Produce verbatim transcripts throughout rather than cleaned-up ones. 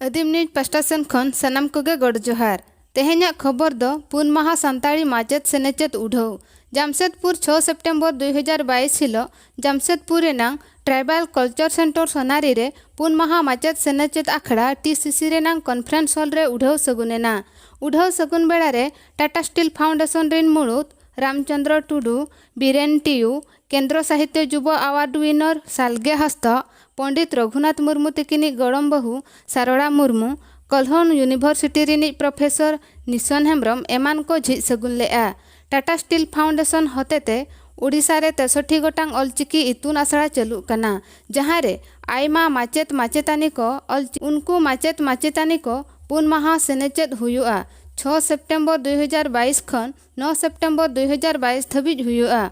ᱟᱹᱫᱤᱢ ᱱᱤᱭᱩᱡᱽ ᱯᱟᱥᱴᱟ ᱥᱮᱱ ᱠᱷᱚᱱ ᱥᱟᱱᱟᱢ ᱠᱚᱜᱮ ᱜᱚᱰ ᱡᱚᱦᱟᱨ᱾ ᱛᱮᱦᱮᱧᱟᱜ ᱠᱷᱚᱵᱚᱨ ᱫᱚ ᱯᱩᱱ ᱢᱟᱦᱟ ᱥᱟᱱᱛᱟᱲᱤ ᱢᱟᱪᱮᱛ ᱥᱮᱱᱮᱪᱮᱫ ᱩᱰᱷᱟᱹᱣ᱾ ᱡᱟᱢᱥᱮᱫᱽᱯᱩᱨ, ᱪᱷᱚ ᱥᱮᱯᱴᱮᱢᱵᱚᱨ ᱫᱩᱭ ᱦᱟᱡᱟᱨ ᱵᱟᱭᱤᱥ ᱦᱤᱞᱚᱜ ᱡᱟᱢᱥᱮᱫᱽᱯᱩᱨ ᱨᱮᱱᱟᱝ ᱴᱨᱟᱭᱵᱟᱞ ᱠᱚᱞᱪᱟᱨ ᱥᱮᱱᱴᱟᱨ ᱥᱚᱱᱟᱨᱤ ᱨᱮ ᱯᱩᱱ ᱢᱟᱦᱟ ᱢᱟᱪᱮᱛ ᱥᱮᱱᱮᱪᱮᱫ ᱟᱠᱷᱲᱟ, ᱴᱤ ᱥᱤ ᱥᱤ ᱨᱮᱱᱟᱝ ᱠᱚᱱᱯᱷᱟᱨᱮᱱᱥ ᱦᱚᱞ ᱨᱮ ᱩᱰᱷᱟᱹᱣ ᱥᱟᱹᱜᱩᱱ ᱮᱱᱟ᱾ ᱩᱰᱷᱟᱹᱣ ᱥᱟᱹᱜᱩᱱ ᱵᱮᱲᱟ ᱨᱮ ᱴᱟᱴᱟ ᱥᱴᱤᱞ ᱯᱷᱟᱣᱩᱱᱰᱮᱥᱚᱱ ᱨᱤᱱ ᱢᱩᱲᱩᱫ ᱨᱟᱢᱪᱚᱸᱫᱽᱨᱚ ᱴᱩᱰᱩ, ᱵᱤᱨᱮᱱ ᱴᱤᱭᱩ, ᱠᱮᱱᱫᱽᱨᱚ ᱥᱟᱦᱤᱛᱭᱚ ᱡᱩᱵᱚ ᱟᱣᱟᱨᱰ ᱣᱤᱱᱟᱨ ᱥᱟᱞᱜᱮ ᱦᱟᱸᱥᱫᱟ, ᱯᱚᱸᱰᱤᱛ ᱨᱚᱜᱷᱩᱱᱟᱛᱷ ᱢᱩᱨᱢᱩ ᱛᱤᱠᱤᱱᱤᱡ ᱜᱚᱲᱚᱢ ᱵᱟᱹᱦᱩ ᱥᱟᱨᱚᱲᱟ ᱢᱩᱨᱢᱩ, ᱠᱚᱞᱦᱚᱱ ᱭᱩᱱᱤᱵᱷᱟᱨᱥᱤᱴᱤ ᱨᱤᱱᱤᱡ ᱯᱨᱚᱯᱷᱮᱥᱚᱨ ᱱᱤᱥᱚᱱ ᱦᱮᱢᱵᱽᱨᱚᱢ ᱮᱢᱟᱱ ᱠᱚ ᱡᱷᱤᱡ ᱥᱟᱹᱜᱩᱱ ᱞᱮᱫᱼᱟ᱾ ᱴᱟᱴᱟ ᱥᱴᱤᱞ ᱯᱷᱟᱣᱩᱱᱰᱮᱥᱚᱱ ᱦᱚᱛᱮᱛᱮ ᱳᱰᱤᱥᱟ ᱨᱮ ᱛᱮᱥᱚᱴᱴᱤ ᱜᱚᱴᱟᱝ ᱚᱞᱪᱤᱠᱤ ᱤᱛᱩᱱ ᱟᱥᱲᱟ ᱪᱟᱹᱞᱩᱜ ᱠᱟᱱᱟ, ᱡᱟᱦᱟᱸ ᱨᱮ ᱟᱭᱢᱟ ᱢᱟᱪᱮᱛ ᱢᱟᱪᱮᱛᱟᱹᱱᱤ ᱠᱚ ᱚᱞ-, ᱩᱱᱠᱩ ᱢᱟᱪᱮᱛ ᱢᱟᱪᱮᱛᱟᱹᱱᱤ ᱠᱚ ᱯᱩᱱ ᱢᱟᱦᱟ ᱥᱮᱱᱮᱪᱮᱫ ᱦᱩᱭᱩᱜᱼᱟ, ᱪᱷᱚ ᱥᱮᱯᱴᱮᱢᱵᱚᱨ ᱫᱩᱭ ᱦᱟᱡᱟᱨ ᱵᱟᱭᱤᱥ ᱠᱷᱚᱱ ᱱᱚ ᱥᱮᱯᱴᱮᱢᱵᱚᱨ ᱫᱩᱭ ᱦᱟᱡᱟᱨ ᱵᱟᱭᱤᱥ ᱫᱷᱟᱹᱵᱤᱡ ᱦᱩᱭᱩᱜᱼᱟ᱾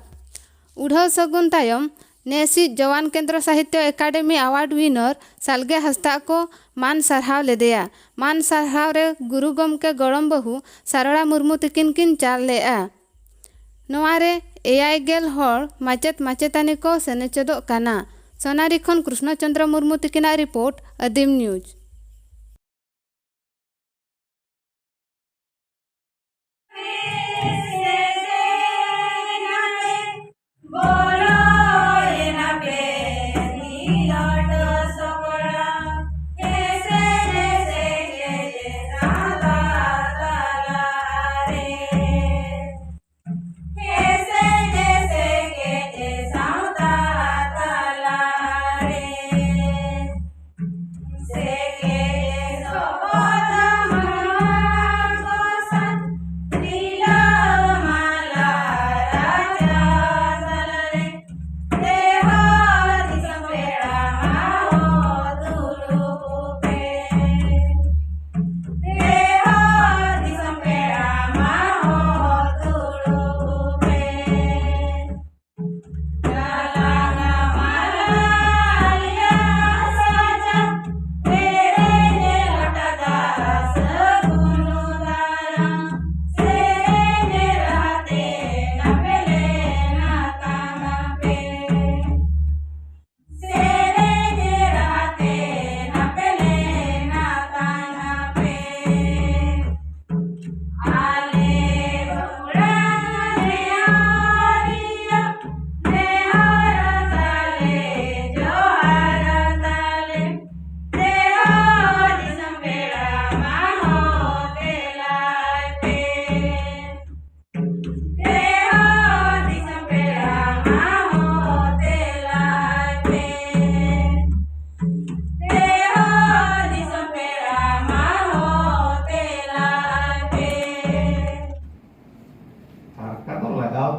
ᱩᱰᱷᱟᱹᱣ ᱥᱟᱹᱜᱩᱱ ᱛᱟᱭᱚᱢ ᱱᱮᱥᱤᱡ ᱡᱚᱣᱟᱱ ᱠᱮᱱᱫᱨᱚ ᱥᱟᱦᱤᱛᱭᱚ ᱮᱠᱟᱰᱮᱢᱤ ᱟᱣᱟᱨᱰ ᱣᱤᱱᱟᱨ ᱥᱟᱞᱜᱮ ᱦᱟᱸᱥᱫᱟᱜ ᱠᱚ ᱢᱟᱱ ᱥᱟᱨᱦᱟᱣ ᱞᱮᱫᱮᱭᱟ᱾ ᱢᱟᱱ ᱥᱟᱨᱦᱟᱣ ᱨᱮ ᱜᱩᱨᱩ ᱜᱚᱢᱠᱮ ᱜᱚᱲᱚᱢ ᱵᱟᱹᱦᱩ ᱥᱟᱨᱚᱲᱟ ᱢᱩᱨᱢᱩ ᱛᱤᱠᱤᱱ ᱠᱤᱱ ᱪᱟᱞ ᱞᱮᱫᱼᱟ᱾ ᱱᱚᱣᱟ ᱨᱮ ᱮᱭᱟᱭ ᱜᱮᱞ ᱦᱚᱲ ᱢᱟᱪᱮᱛ ᱢᱟᱪᱮᱛᱟᱹᱱᱤ ᱠᱚ ᱥᱮᱱᱮᱪᱮᱫᱚᱜ ᱠᱟᱱᱟ᱾ ᱥᱚᱱᱟᱨᱤ ᱠᱷᱚᱱ ᱠᱨᱩᱥᱱᱚ ᱪᱚᱸᱫᱽᱨᱚ ᱢᱩᱨᱢᱩ ᱛᱤᱠᱤᱱᱟᱜ ᱨᱤᱯᱳᱨᱴ, ᱟᱹᱫᱤᱢ ᱱᱤᱭᱩᱡᱽ᱾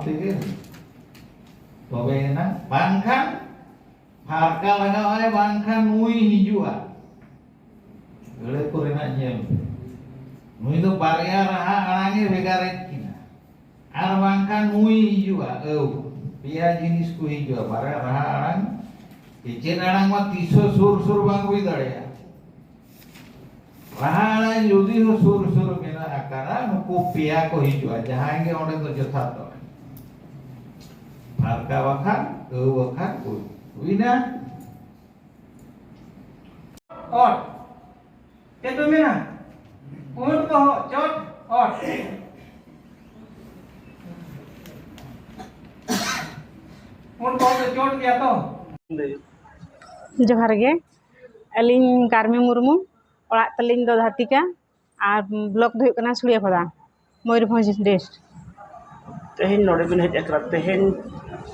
ᱛᱮᱜᱮ ᱛᱚᱵᱮᱭᱮᱱᱟ, ᱵᱟᱝᱠᱷᱟᱱ ᱯᱷᱟᱨᱠᱟ ᱞᱟᱜᱟᱣᱟᱭ, ᱵᱟᱝᱠᱷᱟᱱ ᱱᱩᱭ ᱦᱤᱡᱩᱜᱼᱟ᱾ ᱟᱹᱲᱟᱹ ᱠᱚᱨᱮᱱᱟᱜ ᱧᱮᱞ ᱯᱮ, ᱱᱩᱭ ᱫᱚ ᱵᱟᱨᱭᱟ ᱨᱟᱦᱟ ᱟᱲᱟᱝ ᱮ ᱵᱷᱮᱜᱟᱨᱮᱫ ᱠᱤᱱᱟ, ᱟᱨ ᱵᱟᱝᱠᱷᱟᱱ ᱱᱩᱭ ᱦᱤᱡᱩᱜᱼᱟ᱾ ᱟᱹᱣ, ᱯᱮᱭᱟ ᱡᱤᱱᱤᱥ ᱠᱚ ᱦᱤᱡᱩᱜᱼᱟ, ᱵᱟᱨᱭᱟ ᱨᱟᱦᱟ ᱟᱲᱟᱝ, ᱪᱮᱪᱮᱫ ᱟᱲᱟᱝ ᱢᱟ ᱛᱤᱥ ᱦᱚᱸ ᱥᱩᱨ ᱥᱩᱨ ᱵᱟᱝ ᱦᱩᱭ ᱫᱟᱲᱮᱭᱟᱜᱼᱟ᱾ ᱨᱟᱦᱟ ᱟᱲᱟᱝ ᱡᱩᱫᱤ ᱦᱚᱸ ᱥᱩᱨ ᱥᱩᱨ ᱢᱮᱱᱟᱜ ᱟᱠᱟᱫᱟ, ᱱᱩᱠᱩ ᱯᱮᱭᱟ ᱠᱚ ᱦᱤᱡᱩᱜᱼᱟ, ᱡᱟᱦᱟᱸᱭ ᱜᱮ ᱚᱸᱰᱮ ᱫᱚ ᱡᱚᱛᱷᱟᱛᱚᱜᱼᱟ᱾ ᱯᱷᱟᱨᱠᱟ ᱵᱟᱠᱷᱟᱱ, ᱟᱹᱣ ᱵᱟᱠᱷᱟᱱ, ᱩᱭ᱾ ᱦᱩᱭᱱᱟ? ᱚᱴ᱾ ᱪᱮᱫ ᱯᱮ ᱢᱮᱱᱟ? ᱯᱩᱸᱰ ᱵᱚᱦᱚᱜ ᱪᱚᱴ ᱚᱴ᱾ ᱯᱩᱸᱰ ᱵᱚᱦᱚᱜ ᱫᱚ ᱪᱚᱴ ᱜᱮᱭᱟ ᱛᱚ? ᱡᱚᱦᱟᱨ ᱜᱮ᱾ ᱟᱹᱞᱤᱧ ᱠᱟᱨᱢᱤ ᱢᱩᱨᱢᱩ, ᱚᱲᱟᱜ ᱛᱟᱹᱞᱤᱧ ᱫᱚ ᱫᱷᱟᱹᱛᱤᱠᱟ ᱟᱨ ᱵᱞᱚᱠ ᱫᱚ ᱦᱩᱭᱩᱜ ᱠᱟᱱᱟ ᱥᱩᱲᱤᱭᱟᱯᱟᱫᱟ, ᱢᱚᱭᱩᱨᱵᱷᱚᱸᱡᱽ ᱰᱤᱥᱴ᱾ ᱛᱮᱦᱮᱧ ᱱᱚᱰᱮ ᱵᱤᱱ ᱦᱮᱡ ᱟᱠᱟᱱᱟ, ᱛᱮᱦᱮᱧ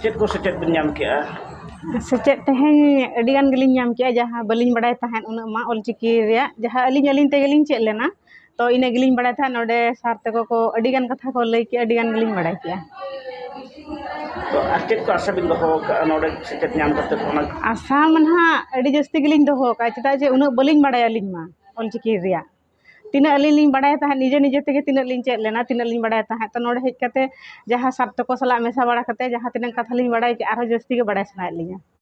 ᱪᱮᱫ ᱠᱚ ᱥᱮᱪᱮᱫ ᱵᱤᱱ ᱧᱟᱢ ᱠᱮᱜᱼᱟ? ᱥᱮᱪᱮᱫ ᱛᱮᱦᱮᱧ ᱟᱹᱰᱤ ᱜᱟᱱ ᱜᱮᱞᱤᱧ ᱧᱟᱢ ᱠᱮᱜᱼᱟ, ᱡᱟᱦᱟᱸ ᱵᱟᱹᱞᱤᱧ ᱵᱟᱲᱟᱭ ᱛᱟᱦᱮᱸᱫ ᱩᱱᱟᱹᱜ ᱢᱟ ᱚᱞᱪᱤᱠᱤ ᱨᱮᱭᱟᱜ, ᱡᱟᱦᱟᱸ ᱟᱹᱞᱤᱧ ᱟᱹᱞᱤᱧ ᱛᱮᱜᱮᱞᱤᱧ ᱪᱮᱫ ᱞᱮᱱᱟ, ᱛᱚ ᱤᱱᱟᱹ ᱜᱮᱞᱤᱧ ᱵᱟᱲᱟᱭ ᱛᱟᱦᱮᱸᱫ᱾ ᱱᱚᱰᱮ ᱥᱟᱨ ᱛᱟᱠᱚ ᱠᱚ ᱟᱹᱰᱤ ᱜᱟᱱ ᱠᱟᱛᱷᱟ ᱠᱚ ᱞᱟᱹᱭ ᱠᱮᱜᱼᱟ, ᱟᱹᱰᱤ ᱜᱟᱱ ᱜᱮᱞᱤᱧ ᱵᱟᱲᱟᱭ ᱠᱮᱜᱼᱟ᱾ ᱛᱚ ᱟᱨ ᱪᱮᱫ ᱠᱚ ᱟᱥᱟ ᱵᱤᱱ ᱫᱚᱦᱚ ᱟᱠᱟᱫᱼᱟ ᱱᱚᱰᱮ ᱥᱮᱪᱮᱫ ᱧᱟᱢ ᱠᱟᱛᱮ? ᱚᱱᱟ ᱟᱥᱟ ᱢᱟ ᱱᱟᱦᱟᱜ ᱟᱹᱰᱤ ᱡᱟᱹᱥᱛᱤ ᱜᱮᱞᱤᱧ ᱫᱚᱦᱚ ᱟᱠᱟᱫᱼᱟ, ᱪᱮᱫᱟᱜ ᱡᱮ ᱩᱱᱟᱹᱜ ᱵᱟᱹᱞᱤᱧ ᱵᱟᱲᱟᱭᱟ ᱟᱹᱞᱤᱧ ᱢᱟ ᱚᱞᱪᱤᱠᱤ ᱨᱮᱭᱟᱜ᱾ ᱛᱤᱱᱟᱹᱜ ᱟᱹᱞᱤᱧ ᱞᱤᱧ ᱵᱟᱲᱟᱭ ᱛᱟᱦᱮᱸᱫ, ᱱᱤᱡᱮ ᱱᱤᱡᱮ ᱛᱮᱜᱮ ᱛᱤᱱᱟᱹᱜ ᱞᱤᱧ ᱪᱮᱫ ᱞᱮᱱᱟ, ᱛᱤᱱᱟᱹᱜ ᱞᱤᱧ ᱵᱟᱲᱟᱭ ᱛᱟᱦᱮᱸᱫ, ᱛᱚ ᱱᱚᱰᱮ ᱦᱮᱡ ᱠᱟᱛᱮ ᱡᱟᱦᱟᱸ ᱥᱟᱨ ᱛᱟᱠᱚ ᱥᱟᱞᱟᱜ ᱢᱮᱥᱟ ᱵᱟᱲᱟ ᱠᱟᱛᱮ ᱡᱟᱦᱟᱸ ᱛᱤᱱᱟᱹᱜ ᱠᱟᱛᱷᱟ ᱞᱤᱧ ᱵᱟᱲᱟᱭ ᱠᱮᱜᱼᱟ, ᱟᱨᱦᱚᱸ ᱡᱟᱹᱥᱛᱤ ᱜᱮ ᱵᱟᱲᱟᱭ ᱥᱟᱱᱟᱭᱮᱫ ᱞᱤᱧᱟ᱾